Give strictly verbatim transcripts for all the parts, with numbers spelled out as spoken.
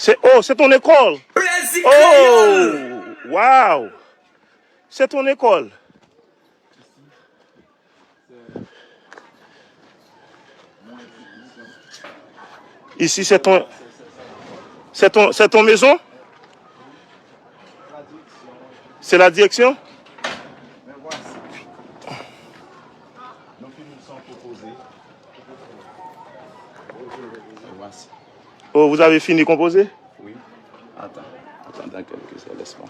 C'est, oh, c'est ton école. Plaisir créole. Oh, wow. C'est ton école. Ici, c'est ton, c'est ton, c'est ton maison? C'est la direction? Oh, vous avez fini composer? Oui. Attends, attends, dans quelques instants, laisse-moi.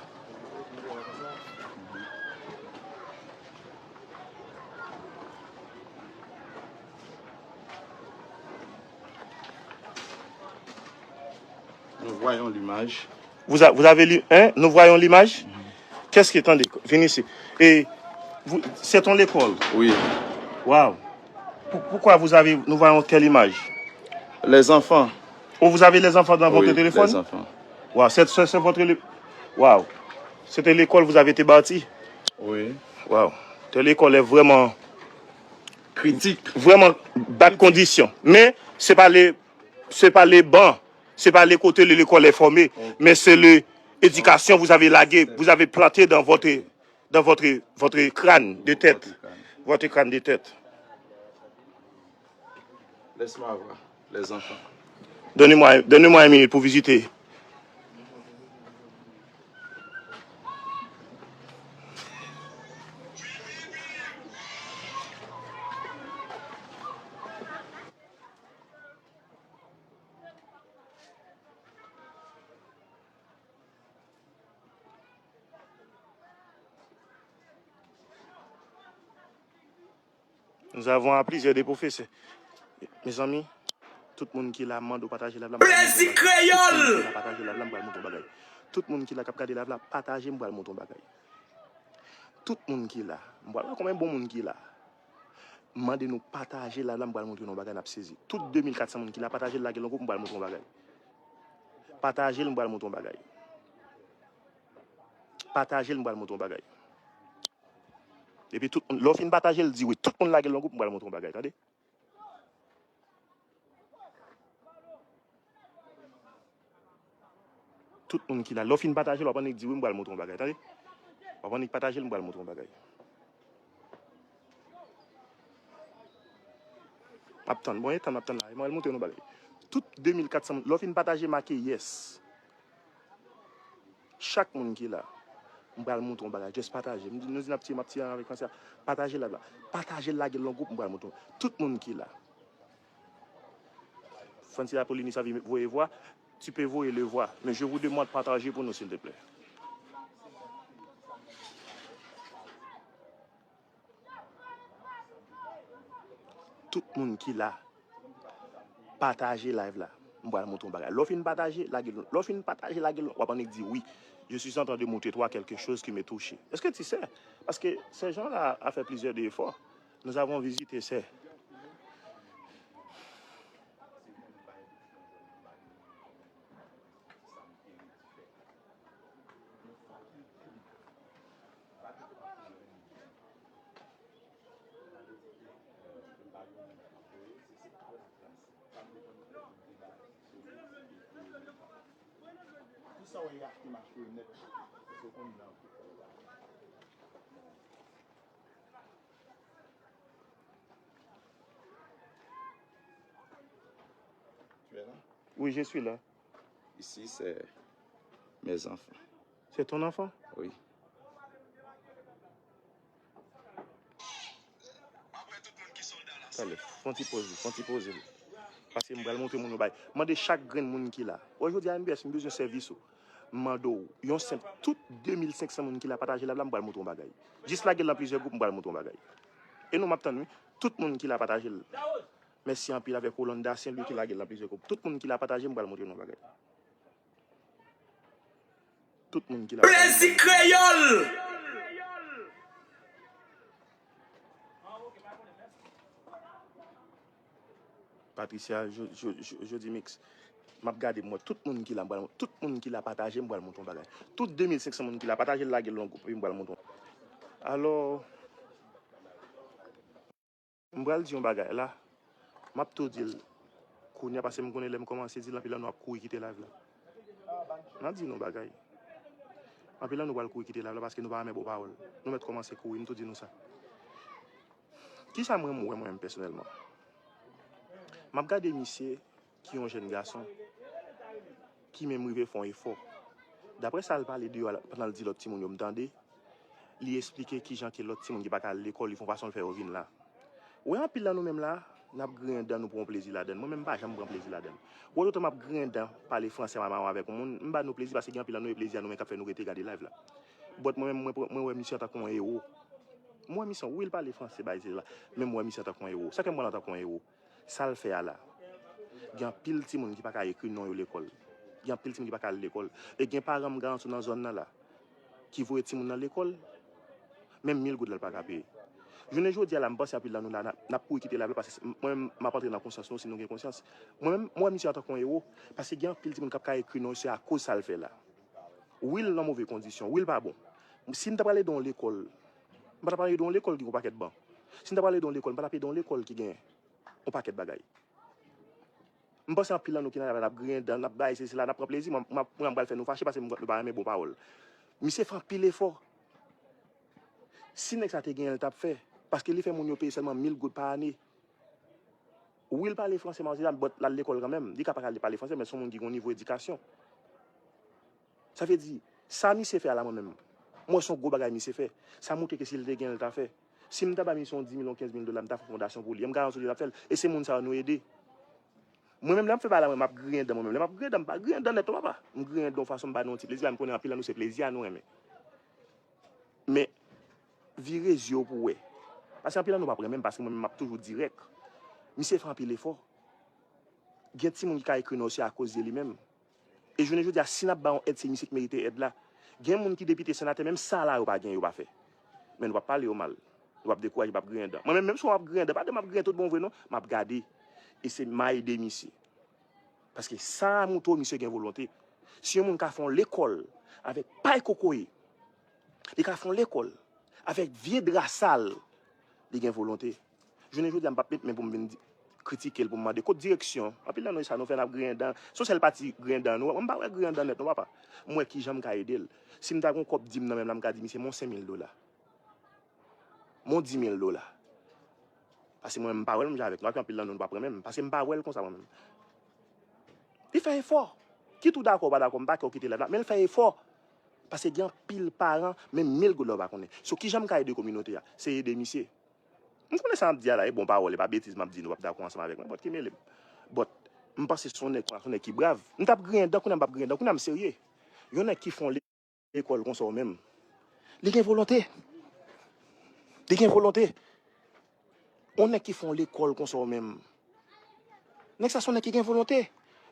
Nous voyons l'image. Vous, a- vous avez lu, hein? Nous voyons l'image. Qu'est-ce qui est, attendez, venez ici. Et vous, c'est ton école. Oui. Wow. Pou- pourquoi vous avez, nous voyons telle image? Les enfants. Oh, vous avez les enfants dans votre téléphone? Oui, les enfants. Wow, c'est, c'est, c'est votre lé- wow. C'était l'école, vous avez été bâti. Oui. Wow. Telle école est vraiment, critique, vraiment bad condition. Mais c'est pas les, c'est pas les bancs, c'est pas les côtés de l'école est formé, mais c'est l'éducation vous avez lagué, vous avez planté dans votre, dans votre, votre crâne de tête, votre crâne de tête. Laisse-moi voir les enfants. Donnez-moi, donnez-moi une minute pour visiter. Nous avons à plusieurs des professeurs. Mezanmi, tout moun ki la, m mande w pataje live la. Plezi Kreyòl! Pataje live la, m pral montre yon bagay. Tout moun ki la k ap gade live la, pataje, m pral montre yon bagay. Tout moun ki la, m pral wè konbyen bon moun ki la. M mande nou pataje live la, m pral montre nou yon bagay, n ap sezi. Tout de mil kat san moun ki la, pataje l, lage l nan gwoup, m pral montre yon bagay. Pataje l, m pral montre yon bagay. Pataje l, m pral montre yon bagay. Epi tout moun, lè w fin pataje l, di wi. Tout moun lage l nan gwoup, m pral montre yon bagay, tande. Tout moun ki la, lè w fin pataje l, w ap annik di wi, m pral montre yon bagay, tande. W ap annik pataje l, m pral montre yon bagay. M ap tann, bon, e tann, m ap tann la, m pral montre nou bagay. Tout de mil kat san moun, lè w fin pataje, make yes. Chak moun ki la, m pral montre yon bagay. Just pataje. M di, nou di n ap tiye, m ap tiye avèk Francis. Pataje live la. Pataje l, lage l nan gwoup, m pral montre yon. Tout moun ki la. Francis Apolline, sa vle voye vwa. Tu peux voyer le vwa. Mais je vous demande partager pour nous, s'il te plaît. Tout moun ki la, pataje live la. M pral montre yon bagay. Lè w fin pataje, lage l. Lè w fin pataje, lage l. W ap annik di wi. Je suis en train de montrer toi quelque chose qui me touche. Est-ce que tu sais? Parce que ces gens-là ont fait plusieurs efforts. Nous avons visité ces Tu es là? Oui, je suis là. Ici, c'est mes enfants. C'est ton enfant? Oui. Talè, fè yon ti poz li, fè yon ti poz li. Paske m pral montre moun yon bagay. Mande chak grenn moun ki la. Wè, jodi a, M B S, m bezwen sèvis ou. M mande w, yon senp, tout de mil senk san moun ki la, pataje live la, m pral montre yon bagay. Jis lage l nan plizyè gwoup, m pral montre yon bagay. E nou, m ap tann, wi. Tout moun ki la, pataje l. Mèsi anpil avèk Rolanda Saint Louis ki lage l nan plizyè gwoup. Tout moun ki la, pataje, m pral montre nou yon bagay. Tout moun ki la. Plezi Kreyòl! Patricia, Jo- Jo- Jo- Jody Mix. M ap gade, m wè tout moun ki la, m pral, tout moun ki la pataje, m pral montre yon bagay. Tout de mil senk san moun ki la pataje, lage l nan gwoup, epi m pral montre yon. Alò, m pral di yon bagay la. M ap tou di l kounye a, paske m konnen lè m kòmanse di l, anpil nan nou ap kouri kite live la. M ap di nou bagay. Anpil nan nou pral kouri kite live la paske nou pa renmen bon pawòl. Nou mèt kòmanse kouri, m tou di nou sa. Kisa mwen m wè mwen menm pèsonèlman? M ap gade misye ki yon jèn gason ki menm rive fè yon efò. Daprè sa l pale deyò a pandan l di lòt timoun yo, m tande, li esplike kijan ke lòt timoun ki pa ka al lekòl, li fè yon fason l fè yo vin la. Ou wè anpil nan nou menm la, n ap griyen dan nou pran plezi ladan l. Mwen menm m pa janm pran plezi ladan l. Ou wè toutan m ap griyen dan, pale franse mamanm avèk yon moun, m ba nou plezi paske gen anpil nan nou e plezi a nou menm k ap fè nou rete gade live la. But mwen menm, mwen, pran- mwen wè misye antanke yon ewo. Mwen wè misye, wi, l pale franse, bay se la. Men mwen wè misye antanke yon ewo. Sa k fè m wè l antanke yon ewo? Sa l fè a la. Gen anpil timoun ki pa ka ekri non yo lekòl. Gen anpil timoun ki pa ka al lekòl. E gen paran m garanti w nan zòn nan la ki voye timoun nan lekòl. Menm mil goud la l pa ka peye. Jounen jodi a la, m panse anpil nan nou la, n ap, n ap kouri kite live la paske mwen menm, m ap antre nan konsyans nou si nou gen konsyans. Mwen menm, mwen wè misye antanke yon ewo. Paske gen anpil timoun k ap ka ekri non yo, se akoz sa l fè la. Wi, l nan move kondisyon. Wi, l pa bon. Si m ta pral ede yon lekòl, m pa ta pral ede yon lekòl ki gen yon pakèt ban. Si m ta pral ede yon lekòl, m pa ta ede yon lekòl ki gen yon pakèt bagay. M panse anpil nan nou ki nan live la, n ap griyen dan, n ap bay se, se la, n ap pran plezi. Mwen, mwen, mwen pral fè nou fache paske mwen, nou pa renmen bon pawòl. Misye fè anpil efò. Si nèg sa te genyen, l t ap fè. Paske li fè moun yo peye sèlman mil goud pa ane. Wi, l pale franse, Marcela, but l al lekòl kanmenm. Li ka pa ka pale franse, men se yon moun ki gen yon nivo edikasyon. Sa vle di, sa misye fè a la mwen menm, m wè se yon gwo bagay misye fè. Sa montre ke si l te gen, l ta fè. Si m ta ba misye yon dis mil, yon kenz mil dola, m ta fè yon fondasyon pou li. E m garanti w li t ap fè l. E se moun sa yo nou ede. Mwen menm, lè m fè bagay la, mwen, m ap griyen dan mwen menm. Lè m ap griyen dan, m pa griyen dan nèt non, papa. M griyen dan yon fason, m ba nou yon ti plezi, m konnen anpil nan nou se plezi a nou renmen. Men, vire zye w pou w wè. Paske anpil nan nou p ap renmen m, paske mwen menm, m ap toujou dirèk. Misye fè anpil efò. Gen timoun ki ka ekri non yo, se akoz de li menm. E jounen jodi a, si n ap ba yon èd, se misye ki merite èd la. Gen moun ki depite, senatè, menm sa la yo pa gen, yo pa fè. Men nou p ap pale yo mal. Nou p ap dekouraje, p ap griyen dan. Mwen menm, menm si w ap griyen dan, pa de m ap griyen tout bon vre non, m ap gade. E se m a ede misye. Paske sa a montre w misye gen volonte. Si yon moun ka fè yon lekòl avèk pay kokoye, li ka fè yon lekòl avèk vye dra sal, li gen volonte. Jounen jodi a, m p ap met men pou m vin di- kritike l, pou m mande kot direksyon. Anpil nan nou, e sa nou fè, n ap griyen dan. Se yon sèl pati griyen dan nou. Mwen, m pa wè griyen dan nèt non, papa. M wè kijan m ka ede l. Si m ta gen yon kòb dim nan men m la, m ka di misye, men yon senk mil dola. Men yon dis mil dola. Paske mwen, m pa wè l menm jan avèk nou. Anpil nan nou, nou p ap renmen m. Paske m pa wè l konsa mwen menm. Li fè efò. Kit ou dakò ou pa dakò, m pa kè w kite live la, men l fè efò. Paske gen anpil paran, menm mil goud la yo pa konnen. So, kijan m ka ede kominote a? Se ede misye. M konnen sa m ap di a la, e bon pawòl, e pa betiz m ap di, nou p ap dakò ansanm avèk mwen, but ki mele m. But, m panse se yon nèg, se yon nèg ki brav. M t ap griyen dan, kounye a m p ap griyen dan, kounye a m serye. Yon nèg ki fè yon lekòl konsa w menm. Li gen volonte. Li gen volonte. Yon nèg ki fè yon lekòl konsa w menm. Nèg sa se yon nèg ki gen volonte.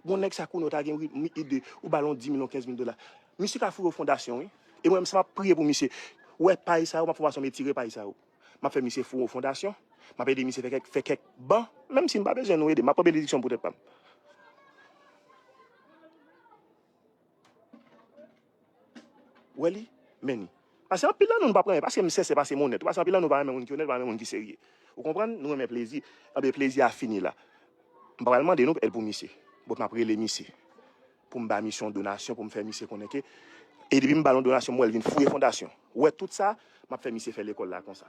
Bon, nèg sa kounye w ta gen ri- ide, ou ba l yon dis mil, yon kenz mil dola. Misye ka foure yon fondasyon, wi. E mwen menm, sa m ap priye pou misye. Ou wè pay sa yo, m ap fè yon fason m etire pay sa yo. M ap fè misye foure yon fondasyon. M ap ede misye fè kèk, fè kèk ban. Menm si m pa bezwen nou ede, m ap pran benediksyon pou tèt pa m. Ou wè li? Men li. Paske anpil nan nou, nou p ap renmen, paske m sensè, paske m onèt. Paske anpil nan nou pa renmen moun ki onèt, pa renmen moun ki serye. Ou konprann? Nou renmen plezi. Anben, plezi a fini la. M pa pral mande nou èd pou misye. But m ap rele misye. Pou m ba misye yon donasyon, pou m fè misye konnen ke. E depi m ba l yon donasyon, m wè l vin fouye fondasyon. Ou wè tout sa, m ap fè misye fè lekòl la konsa.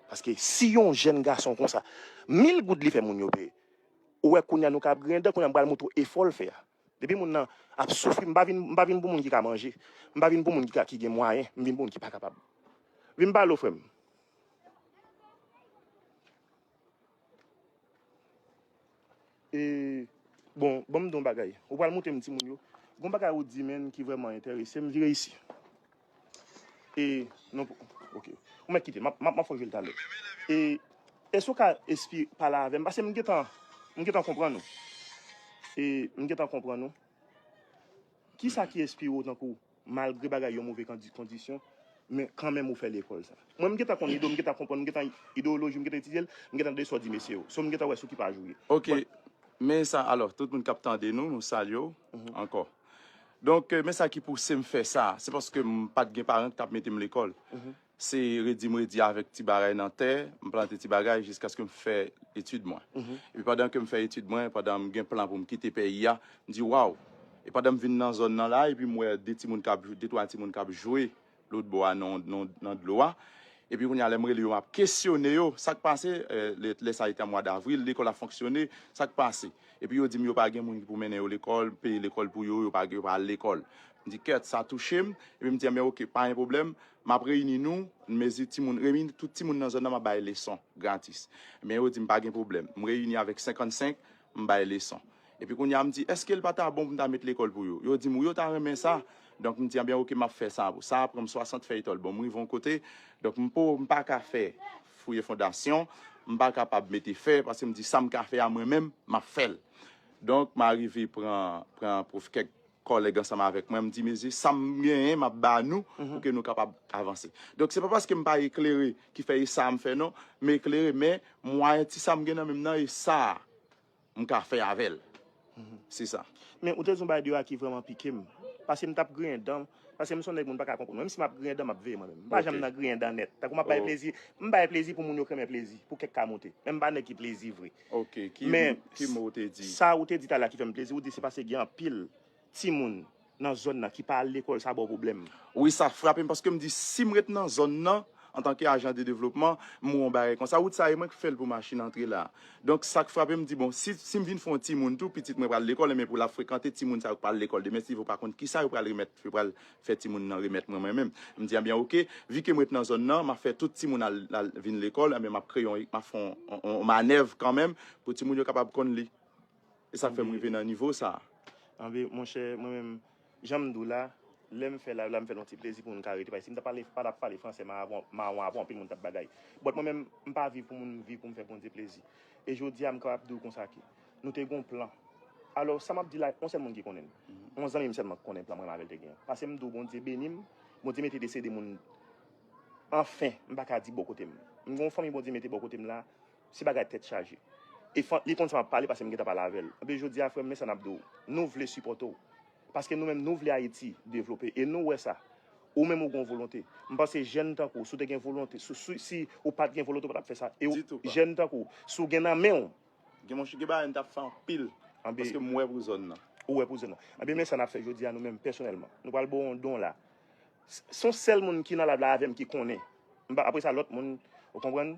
Paske si yon jèn gason konsa, mil goud li fè moun yo peye. Ou wè kounye a nou ka ap griyen dan, kounye a m pral montre w efò l fè a. Depi moun nan ap soufri, m pa vin, m pa vin pou moun ki ka manje. M pa vin pou moun ki ka, ki gen mwayen. M vin pou moun ki pa kapab. Vin m pale w, frè m. E, bon, ban m di w yon bagay. Ou pral montre m timoun yo. Gon bagay ou di, menn, ki vrèman enterese m, vire isi. E, non, ok. Ou mèt kite, m ap, m ap, m ap fè w jwe l talè. E, èske w ka espri pale avè m? Paske m gentan, m gentan konprann ou. E, m gentan konprann ou. Kisa ki espri w tankou, malgre bagay yo move kondi- kondisyon, men kanmenm ou fè lekòl sa? Mwen, m gentan konn ide w, m gentan konprann, m gentan ideyoloji w, m gentan etidye l, m gentan tande sa w di mesye yo. So, m gentan wè sou ki paj ou ye. Ok. But, men sa, alò, tout moun k ap tande nou, nou salye w ankò. Donk, eh, men sa ki pouse m fè sa, se paske m pa t gen paran k t ap mete m lekòl. Se redi m redi avèk ti bagay nan tè, m plante ti bagay jiskaske m fè etid mwen. Epi pandan ke m fè etid mwen, pandan m gen plan pou m kite peyi a, m di, waw! E pandan m vin nan zòn nan la, epi m wè de timoun k ap, de twa timoun k ap jwe lòt bò a nan, nan, nan dlo a. Epi kounye a, lè m rele yo, m ap kesyone yo, sa k pase, eh, lè, lè sa a te an mwa davril, lekòl ap fonksyone, sa k pase? Epi yo di m yo pa gen moun ki pou mennen yo lekòl, peye lekòl pou yo, yo pa, yo pa al lekòl. M di, kèt, sa touche m. Epi m di, enben, oke, pa gen pwoblèm. M ap reyini nou, m mezi timoun, reyini tout timoun nan zòn nan, m ap bay leson gratis. Men yo di m pa gen pwoblèm. M reyini avèk senkannsenk, m bay leson. Epi kounye a, m di, èske l pa ta bon pou m ta met lekòl pou yo? Yo di m, wi, yo ta renmen sa. Donk, m di, enben, oke, m ap fè sa. Sa pran m swasant fèy tòl. Bon, m rive yon kote. Donk, m po, m pa ka fè fouye fondasyon. M pa kapab mete fè, paske m di, sa m ka fè a mwen menm, m ap fè l. Donk, m arive pran, pran pwof-, kèk kòlèg ansanm avèk mwen, m di, mezi, sa m genyen, m ap ba nou pou ke nou kapab avanse. Donk, se pa paske m pa eklere ki fè e sa m fè non, m eklere, men mwayen ti sa m gen nan men m nan, e sa m ka fè avè l. Se sa. Men ou te di yon bagay deyò a ki vrèman pike m. Paske m t ap griyen dan, paske m se yon nèg moun pa ka konprann. Menm si m ap griyen dan, m ap veye mwen menm. M pa janm nan griyen dan nèt. Tankou m ap bay plezi, m bay plezi pou moun yo k renmen plezi, pou kèk ka monte. Men m pa nèg ki plezi vre. Ok, ki mo ou te di? Sa ou te di talè a ki fè m plezi, ou di se paske gen anpil timoun nan zòn nan ki pa al lekòl, sa ba w pwoblèm. Wi, sa frape m paske m di si m ret nan zòn nan, antanke ajan de devlopman, m wè yon bagay konsa. Wout sa, e mwen k fè l pou machin antre la. Donk, sa k frape m, m di, bon, si, si m vin fè yon timoun tou, pitit mwen pral lekòl, men pou l ap frekante timoun sa yo k pral lekòl demen, si yo pa konn kisa yo pral remèt, yo pral fè timoun nan remèt mwen, mwen menm. M di, ebyen, oke, vi ke m ret nan zòn nan, m ap fè tout timoun al, al vin lekòl, ebyen, m ap kreye yon, m ap fè yon, yon, yon manèv kanmenm pou timoun yo kapab konn li. E sa k fè m rive nan nivo sa a. Anben, monchè, mwen menm, jan m di w la, lè m fè live la, m fè l yon ti plezi pou moun ka rete. Paske si m ta pale, pa t ap pale fransè, mawon, mawon avè w, anpil moun t ap bagay. But mwen menm, m pa viv pou moun, m viv pou m fè Bondye plezi. E jodi a, m kapab di w konsa ke nou te gen yon plan. Alò, sa m ap di la, yon sèl moun ki konnen l. Yon zanmi m sèlman ki konnen plan mwen menm avè l te gen an. Paske m di w, Bondye beni m, Bondye mete de seri de moun, anfen, m pa ka di bò kote m. M gen yon fanmi Bondye mete bò kote m la, se bagay tèt chaje. E li konn sa m ap pale paske m gentan pale avè l. Anben, jodi a, frè m, men sa n ap di w. Nou vle sipòte w. Paske nou menm, nou vle Ayiti devlope. E nou wè sa. Ou menm, ou gen yon volonte. M panse jèn tankou w, si w te gen volonte, si, si, si ou pa t gen volonte, ou pa t ap fè sa. E w, jèn tankou w, si w gen nan men w. Gen, monchè, gen bagay m t ap fè anpil. Paske m wè pou zòn nan. Ou wè pou zòn nan. Anben, men sa n ap fè jodi a, nou menm, pèsonèlman. Nou pral ba w yon don la. Se yon sèl moun ki nan live la avè m ki konnen. M pa, apre sa, lòt moun, ou konprann?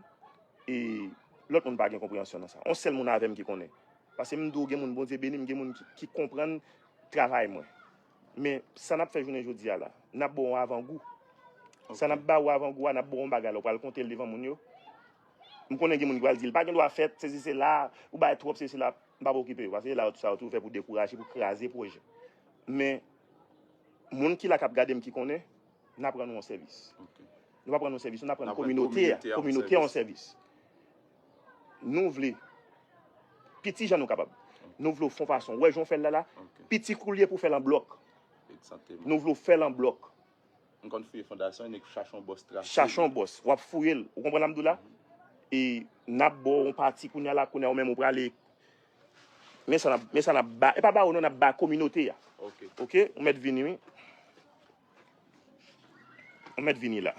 E lòt moun pa gen konpreyansyon nan sa. Yon sèl moun avè m ki konnen. Paske m di w, gen moun Bondye beni m, gen moun ki, ki konprann travay mwen. Men sa n ap fè jounen jodi a la, n ap ba w yon avangou. Sa n ap ba w avangou a, n ap ba w yon bagay la, w pral konte l devan moun yo. M konnen gen moun ki pral di l pa gen dwa fèt, sesi sela, ou bay twòp sesi sela. M p ap okipe yo, paske se la yo, sa yo toujou fè pou dekouraje, pou kraze pwojè. Men, moun ki la k ap gade m ki konnen, n ap rann ou yon sèvis. Nou p ap rann ou sèvis, nou ap rann kominote a, kominote a yon sèvis. Nou vle, pi ti jan nou kapab. Nou vle w fè yon fason, w wè jan w fè l la la, pi ti kou l ye pou w fè l an blòk. Nou vle w fè l an blòk. M konn fouye fondasyon, nèg chache yon bòs trase. Chache yon bòs. W ap fouye l. Ou konprann sa m di w la? E n ap ba w yon pati kounye a la, kounye a ou menm ou prale. Men sa n ap, men sa n ap ba, e pa ba ou non, n ap ba kominote a. Oke, ou mèt vini wi. Ou mèt vini la.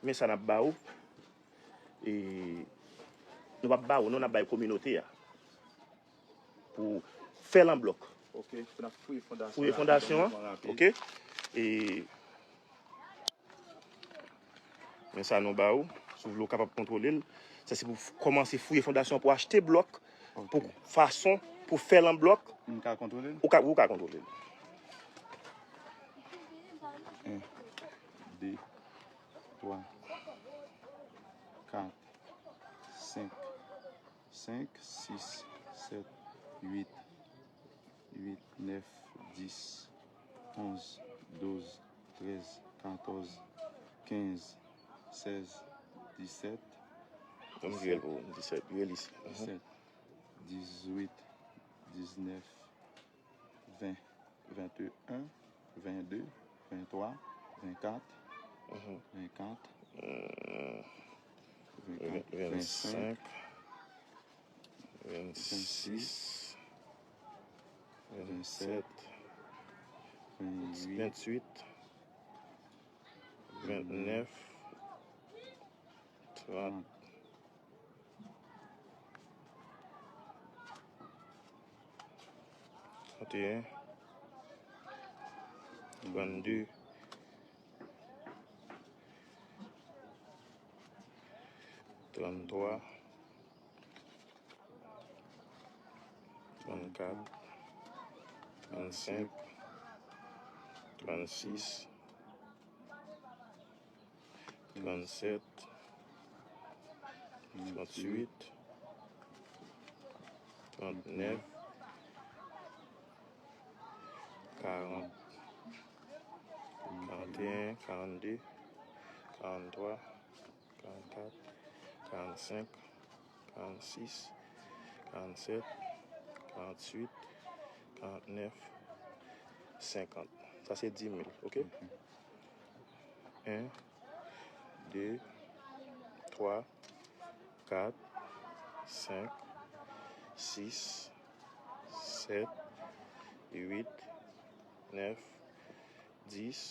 Men sa n ap ba ou. E nou p ap ba ou non, n ap bay kominote a. Pou fè l an blòk. Fouye fondasyon an. Oke. E men sa nou ba ou. Si w vle w kapab kontwole l. Sa se pou kòmanse fouye fondasyon pou achte blòk. Pou fason pou fè l an blòk. M ka kontwole l? Ou ka, ou ka kontwole l. En, de, twa, kat, senk. Senk, sis, sèt, uit, uit, nèf, dis, onz, douz, trèz, katòz, kenz, sèz, disèt, disèt, disèt, dizuit, diznèf, ven, venteyen, vennde, venntwa, vennkat, vennkat, vennsenk, vennsis, vennsèt, vennuit, vennèf, trant, tranteyen, trannde, tranntwa, trannkat, trannsenk, trannsis, trannsèt, trannuit, trannèf, karant, karanteyen, karannde, karanntwa, karannkat, karannsenk, karannsis, karannsèt, karannuit, karannèf, senkant. Sa se dimil, oke? En, de, twa, kat, senk, sis, sèt, uit, nèf, dis,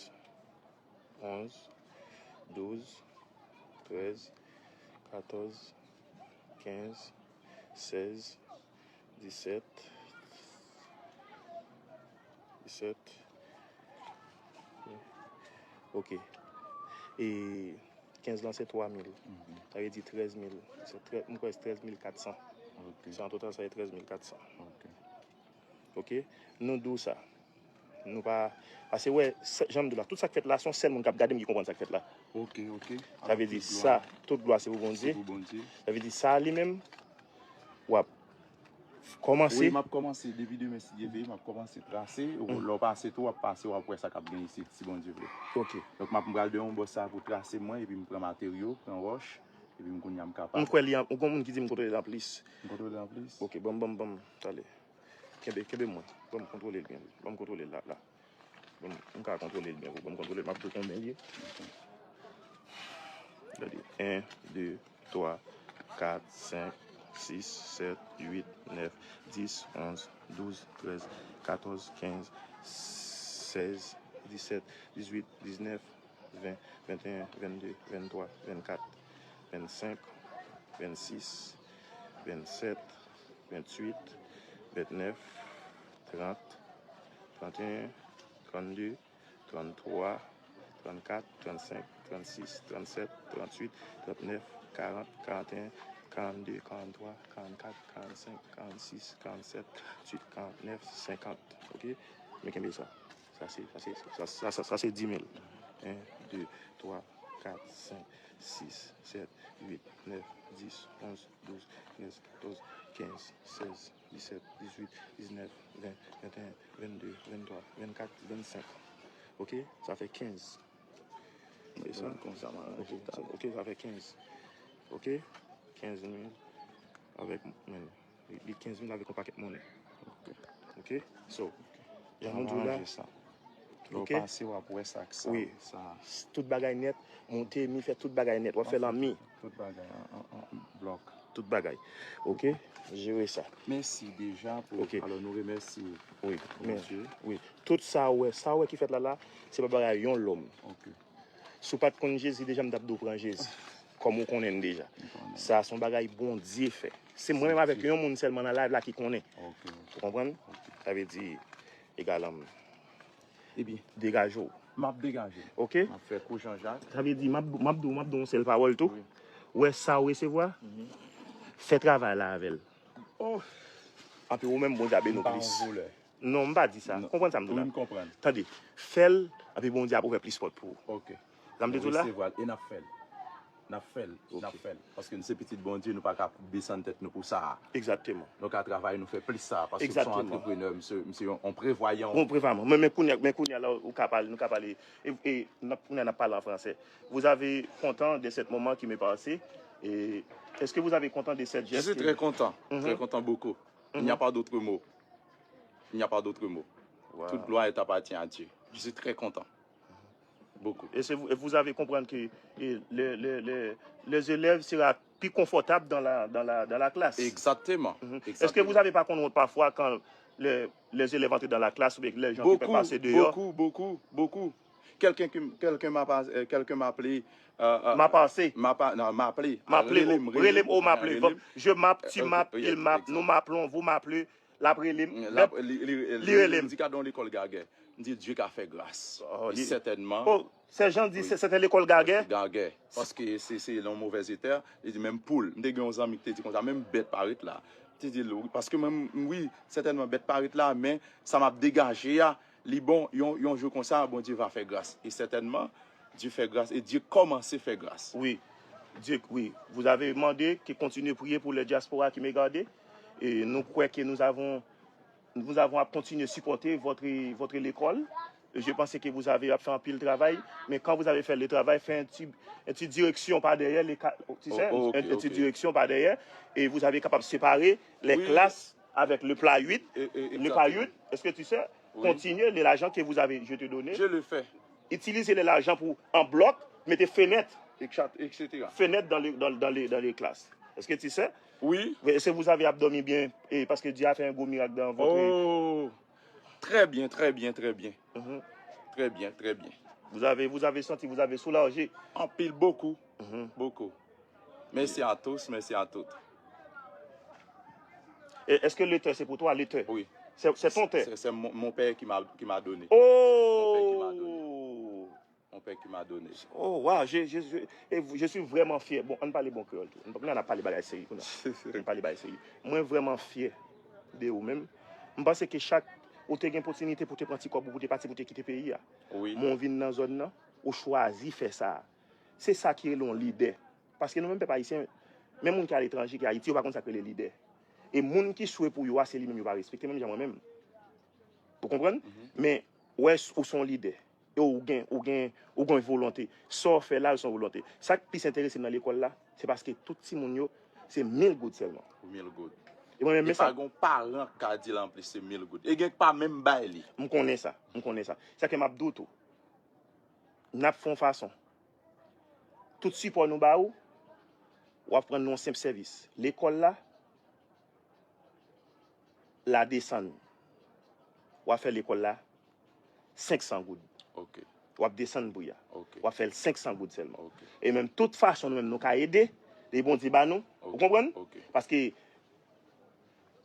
onz, douz, trèz, katòz, kenz, sèz, disèt, disèt. Ok. E kenz lan se twa mil. Sa vle di trèz mil. Se trè-, mwen kwè se trèz mil kat san. Ok. Se an total, sa se trèz mil kat san. Ok. Ok? Nou di w sa. Nou pa, paske wè, sa, jan m di w la, tout sa k fèt la, se yon sèl moun k ap gade m ki konprann sa k fèt la. Ok, ok. Sa vle di sa, tout glwa se pou Bondye. Se pou Bondye. Sa vle di sa li menm, w ap kòmanse. Wi, m ap kòmanse depi demen, si Dye vle, m ap kòmanse trase. Lè w pase tou, w ap pase, w ap wè sa k ap gen isit, si Bondye vle. Ok. Donk, m ap, m pral de yon bò sa pou trase mwen, epi m pran materyo, pran wòch, epi m kounye a m kapab. M kwè li an, ou gon moun ki di m kontwole l anplis. M kontwole l anplis? Ok, ban m, ban m, ban m, tande. Kenbe, kenbe mwen. Ban m kontwole l byen. Ban m kontwole l la, la. Ban m, m ka kontwole l byen. Ban m kontwole l. M ap di w konbyen li ye. Gade. En, de, twa, kat, senk, sis, sèt, uit, nèf, dis, onz, douz, trèz, katòz, kenz, sèz, disèt, dizuit, diznèf, ven, venteyen, vennde, venntwa, vennkat, vennsenk, vennsis, vennsèt, vennuit, ventnèf, trant, tranteyen, trannde, tranntwa, trannkat, trannsenk, trannsis, trannsèt, trannuit, trannèf, karant, karanteyen, karannde, karanntwa, karannkat, karannsenk, karannsis, karannsèt, karannuit, karannèf, senkant. Ok? Men kenbe sa. Sa se, sa se, sa, sa, sa, sa se dimil. En, de, twa, kat, senk, sis, sèt, uit, nèf, dis, onz, douz, trèz, katòz, kenz, sèz, disèt, dizuit, diznèf, ven, venteyen, vennde, venntwa, vennkat, vennsenk. Ok? Sa fè kenz. Se sa? Konsa, man. Ok, sa, ok, sa fè kenz. Ok? Kenz mil avèk, men, li, li kenz mil avèk yon pakèt monnen. Ok. Ok? So, jan nou di w la, lè w pase, w ap wè sa k sa. Wi. Sa. Tout bagay nèt, monte mi, fè tout bagay nèt. W ap fè l an mi. Tout bagay, an, an, an blòk. Tout bagay. Ok? Jere sa. Mèsi deja pou, alò, nou remèsye Bondye. Wi. Tout sa w wè, sa w wè ki fèt la la, se pa bagay yon lòm. Ok. Si w pa t konn Jezi deja, m t ap di w pran Jezi. Kòm ou konnen l deja. M konnen. Sa se yon bagay Bondye fè. Se mwen menm avèk yon moun sèlman nan live la ki konnen. Ok, ok. Ou konprann? Ok. Sa vle di, egal an m. Ebyen, degaje w. M ap degaje m. Ok? M ap fè kou Jan Jak. Sa vle di, m ap, m ap di w, m ap di w yon sèl pawòl tou. Wi. Wè sa w resevwa, fè travay la avè l. Oh! Anpi ou menm, Bondye a beni w plis. M pa yon volè. Non, m pa di sa. Non. Konprann sa m di w la. Wi, m konprann. Tande, fè l, anpi Bondye ap ouvè plis pòt pou ou. Ok. Sa m te di w la? Resevwa l e n ap fè l. N ap fè l, n ap fè l. Paske n se pitit Bondye, nou pa ka desann tèt nou pou sa a. Egzakteman. Nou ka travay, nou fè plis sa a, paske m se yon antreprenè, m se, m se yon, yon prevwayan. Yon prevwayan. Men, men kounye a, men kounye a la, ou ka pale, nou ka pale, e, e, n ap, kounye a n ap pale an fransè. Vous avez content de ce moment qui m'est passé? Et est-ce que vous avez content de cette geste? Je suis très content, très content beaucoup. Il n'y a pas d'autre mot. Il n'y a pas d'autre mot. Wow. Toute gloire est appartient à Dieu. Je suis très content. Beaucoup. Et c'est vous, et vous avez compris que, eh, le, le, le, les élèves sera plus confortable dans la, dans la, dans la classe. Exactement. Mhm. Est-ce que vous avez pas honte parfois quand les, les élèves entrent dans la classe ou bien que les gens qui peuvent passer dehors? Beaucoup, beaucoup, beaucoup, beaucoup. Quelqu'un qui m- quelqu'un m'a pas- euh, quelqu'un m'a appelé euh, euh, M'a passé. M'a pas non, m'a appelé. M'a appelé. Rele m, rele m, oh, m'a appelé. Rele m. Je m'app, tu m'appes, il m'app, nous m'appelons, vous m'appelez. L ap rele m. L ap- li- li- Li rele m. Li di gad yon lekòl gagè. M di Dye ka fè gras. Oh, e li- sètènman. Oh, sè Jan di se sèten lekòl gagè. Gagè. Paske se se nan movèz etè. Li di menm poul. M te gen yon zanmi ki te di konsa menm bèt pa ret la. M te di l wi paske mwen wi sètènman bèt pa ret la men sa m ap degaje a li bon yon yon jou konsa Bondye va fè gras. E sètènman Dye fè gras e Dye kòmanse fè gras. Wi. Dieu, oui, vous avez demandé que continuez prier pour les diasporas qui me gardent. Et nous croyons que nous avons, nous avons à continuer supporter votre, votre l'école. Je pense que vous avez fait un pile travail, mais quand vous avez fait le travail, faites un petit, une petite direction par derrière les, tu sais, oh, oh, okay, une petite okay. Direction par derrière, et vous avez capable séparer les oui. Classes avec le plat huit, et, et, le plat huit, est-ce que tu sais, oui. Continuer l'argent que vous avez, je te donné. Je le fais. Itilize le lajan pou an blòk, mete fenèt. Etcetera. Fenèt dans les, dans, dans les, dans les classes. Est-ce que tu sais? Oui. Est-ce que vous avez abdòmi bien? Et parce que Dieu a fait un gros miracle dans votre. Oh, très bien, très bien, très bien. Mm -hmm. Très bien, très bien. Vous avez, vous avez senti, vous avez soulagé. Anpil, beaucoup. Mm -hmm. Beaucoup. Merci à tous, merci à toutes. Est-ce que le tè c'est pour toi, le tè? Oui. C'est ton tè? C'est mon père qui m'a qui m'a donné. Oh! Mon père qui m'a donné. Mon père qui m'a donné. Oh, wow, je, je, je, et je suis vraiment fier. Bon, ann pale bon kreyòl tou. Ann ap pale bagay serye kounye a. Ann pale bagay serye. Mwen vrèman fyè de ou menm. M panse ke chak ou te gen opòtinite pou te pran ti kòb ou pou te pati pou te kite peyi a. Wi. Men ou vin nan zòn nan, ou chwazi fè sa. Se sa ki rele yon lidè. Paske nou menm pèp ayisyen, menm moun ki aletranje, ki Ayiti, yo pa konn sa k rele lidè. E moun ki swe pou yo a, se li menm yo pa respekte, menm jan mwen menm. Ou konprann? Men, ou wè, ou se yon lidè. E ou gen, ou gen, ou gen volonte. Sa w fè la, se yon volonte. Sa k plis enterese m nan lekòl la, se paske tout timoun yo, se mil goud sèlman. Mil goud. E mwen menm, e men pa sa. Gon paran k ka di l anplis, se mil goud. E gen k pa menm bay li. M konnen sa. M konnen sa. Sa ke m ap di w tou. N ap fè yon fason. Tout sipò nou ba ou, w ap rann nou yon senp sèvis. Lekòl la, l a desann. W ap fè lekòl la senk san goud. Ok. W ap desann pri a. Ok. W ap fè l senk san goud sèlman. Ok. E menm tout fason nou menm nou ka ede, e Bondye ba nou. Ou konprann? Ok. Paske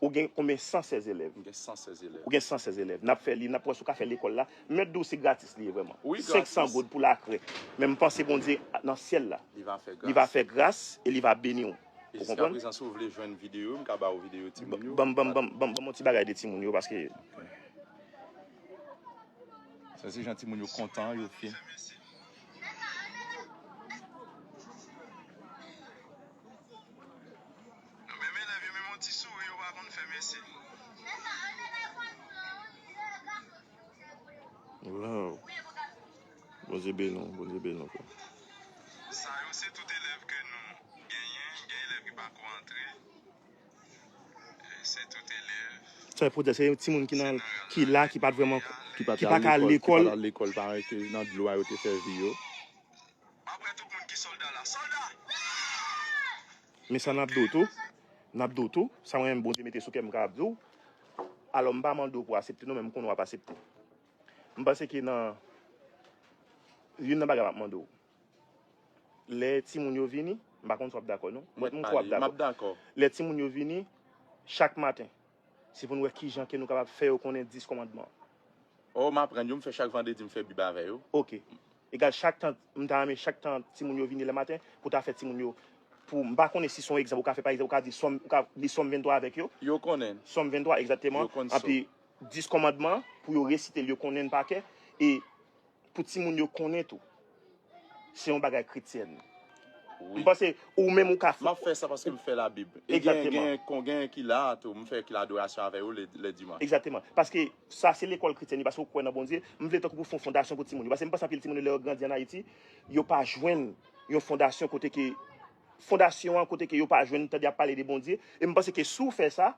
Ou gen konbyen? San sèz elèv. M gen san sèz elèv. Ou gen san sèz elèv. N ap fè li, n ap wè si w ka fè lekòl la. M mèt di w se gratis li ye vrèman. Wi, gratis. Senk san goud pou lakrè. Men m panse Bondye nan syèl la. Li va fè gras. Li va fè gras e li va beni w. Ou konprann? E jiskaprezan, si w vle jwenn videyo, m ka ba w videyo timoun yo. Ban m, ban m, ban m, ban m, ban m yon ti bagay de timoun yo, paske. Sa se jan timoun yo kontan, yo fye. Nan menm elèv yo, menm yon ti souri yo pa konn fè, mèsi. Wow. Bondye beni w, Bondye beni w, frè. Sa yo se tout elèv ke nou genyen, gen elèv ki pako antre. E se tout elèv. Sa vle di se timoun ki nan, ki la, ki pa t vrèman, ki pa t al lekòl, ki pa t al lekòl, parèy ke nan dlo a yo te fè vi yo. M ap wè tout moun ki sòlda la. Sòlda! Men sa n ap di w tou, n ap di w tou, sa mwen menm Bondye mete sou kè m, m kapab di w. Alò, m pa mande w pou w aksepte non, men m konnen w ap aksepte. M panse ke nan youn nan bagay m ap mande w. Lè timoun yo vini, m pa konn si w ap dakò non. Mwen, m kwè w ap dakò. M ap dakò. Lè timoun yo vini, chak maten, se pou n wè kijan ke nou kapab fè yo konnen dis kòmandman. Oh, m aprann yo, m fè chak vandredi, m fè Bib avè yo. Ok. Egal chak tan, m ta renmen chak tan timoun yo vini lè maten, pou ta fè timoun yo, pou, m pa konnen si se yon egzanp ou ka fè, pa egzanp, ou ka di Sòm, ou ka li Sòm venntwa avèk yo. Yo konnen. Sòm venntwa, egzakteman. Yo konn Sòm. Epi dis kòmandman, pou yo resite l, yo konnen l pa kè. E pou timoun yo konnen tou. Se yon bagay kretyèn. Wi. M panse ou menm ou ka fè. M ap fè sa paske m fè Labib. E gen, egzakteman. Gen, gen ki la tou, m fè ki ladorasyon avè yo lè, lè dimanch. Egzakteman. Paske sa se lekòl kretyèn, paske ou kwè nan Bondye. M vle tankou pou fè yon fondasyon pou timoun yo. Paske m panse anpil timoun yo lè yo grandi ann Ayiti, yo pa jwenn yon fondasyon kote ke, fondasyon an kote ke yo pa jwenn tande y ap pale de Bondye. E m panse ke si w fè sa,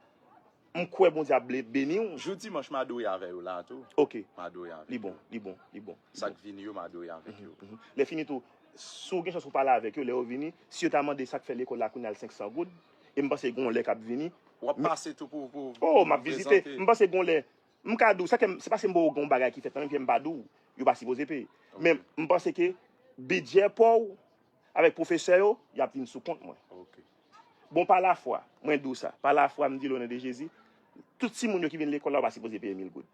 M kwè Bondye ap ble-, beni w. Jou dimanch, m adore avè yo la tou. Ok. M adore avè yo. Li bon, li bon, li bon. Sa k vini yo, m adore avèk yo. Mhm, mhm. Lè fini tou, si w gen chans pou pale avèk yo, lè yo vini, si yo ta mande sa k fè lekòl la kounye a l senk san goud, e m panse gen yon lè k ap vini. W ap pase tou pou, pou, oh, pou m ap vizite. Prezante. M panse gen yon lè, m ka di w, sa ke m, se paske m ba w gen yon bagay ki fèt nan men m, m pa di w. yo pa sipoze peye. Men m panse ke bidjè pa w avèk pwofesè yo, y ap vin sou kont mwen. Bon, pa lafwa, mwen di w sa, pa lafwa, m di l o non de Jezi, tout timoun yo ki vin lekòl la, yo pa sipoze peye mil goud.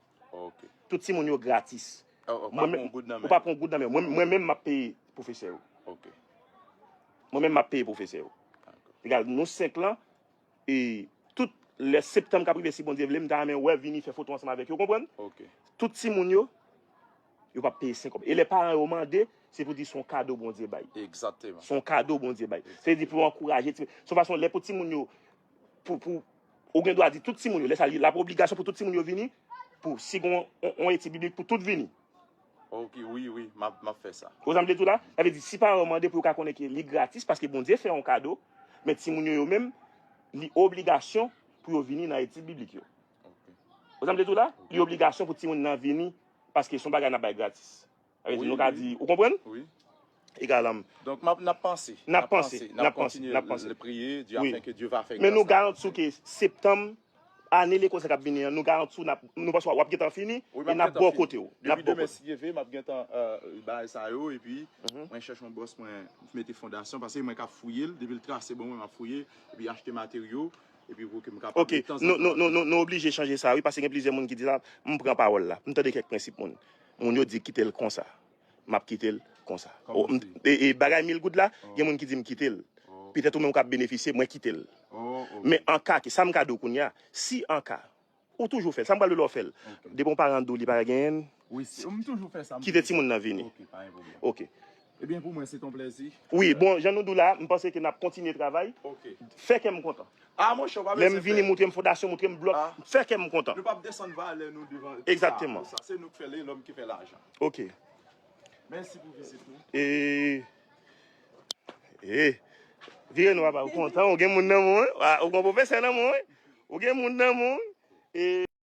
Tout timoun yo gratis. Mwen menm, ou pa pran goud nan men yo. Mwen, mwen menm, m ap peye pwofesè yo. Mwen menm, m ap peye pwofesè yo. Egal, nou senk lan, e tout lè septanm k ap rive, si Bondye vle, m ta renmen wè vini fè foto ansanm avèk yo, konprann? Tout timoun yo, yo p ap peye senk kòb. E lè paran yo mande, se pou di se yon kado Bondye bay. Se yon kado Bondye bay. Se di pou yo ankouraje timoun. Se yon fason, lè pou timoun yo, pou, pou, ou gen dwa di tout timoun yo, lè sa, l ap obligasyon pou tout timoun yo vini, pou, si gen yon, yon, yon etid biblik, pou tout vini. Ok, wi, wi, m ap, m ap fè sa. Ou sa m vle di w la? Sa vle di, si paran yo mande pou yo ka konnen ke li gratis, paske Bondye fè yon kado, men timoun yo, yo menm, li obligasyon pou yo vini nan etid biblik yo. Ou sa m vle di w la? Li obligasyon pou timoun nan vini, paske se yon bagay n ap bay gratis. Sa vle di, nou ka di, ou konprann? Egal, um, donk, n ap, n ap panse. N ap panse, n ap panse, n ap kontinye priye, Dieu, afin que Dieu va faire grâce. Men nou garanti w ke septanm, ane lekòl sa k ap vini an, nou garanti w, n ap, nou panse w ap gentan fini, e n ap bò kote w. Depi demen, si Dye vle, m ap gentan, euh, bagay sa yo, epi mwen chèche yon bòs, mwen mete fondasyon, paske mwen ka fouye l, depi l trase bon, mwen m ap fouye, epi achte materyo, epi pou ke m kapab. Ok, nou, nou, nou, nou, nou oblije chanje sa, wi, paske gen plizyè moun ki di la, m pran pawòl la, m tande kèk prensip moun. Moun yo di kite l konsa. M ap kite l konsa. E, e bagay mil goud la, gen moun ki di m kite l. Petèt ou menm w k ap benefisye, mwen kite l. Men an ka ke, sa m ka di w kounye a, si an ka, ou toujou fè l, sa m pral di w lè w fè l. Depi yon paran di w li pa genyen l, kite timoun nan vini. Ok. Ebyen, pou mwen, se ton plèzi. Wi, bon, jan nou di w la, m panse ke n ap kontinye travay. Fè kè m kontan. Ah, monchè, w pa bezwen pè. Lè m vini, montre m fondasyon, montre m blòk, fè kè m kontan. Nou p ap desann valè nou devan sa. Egzakteman. Sa, se nou k fè l, e lòm ki fè lajan. Ok. Mèsi pou vizit nou. E, e, vire non, papa, ou kontan, ou gen moun nan men w, wi. Ah, ou gen pwofesè nan men w, wi. Ou gen moun nan men w, wi. E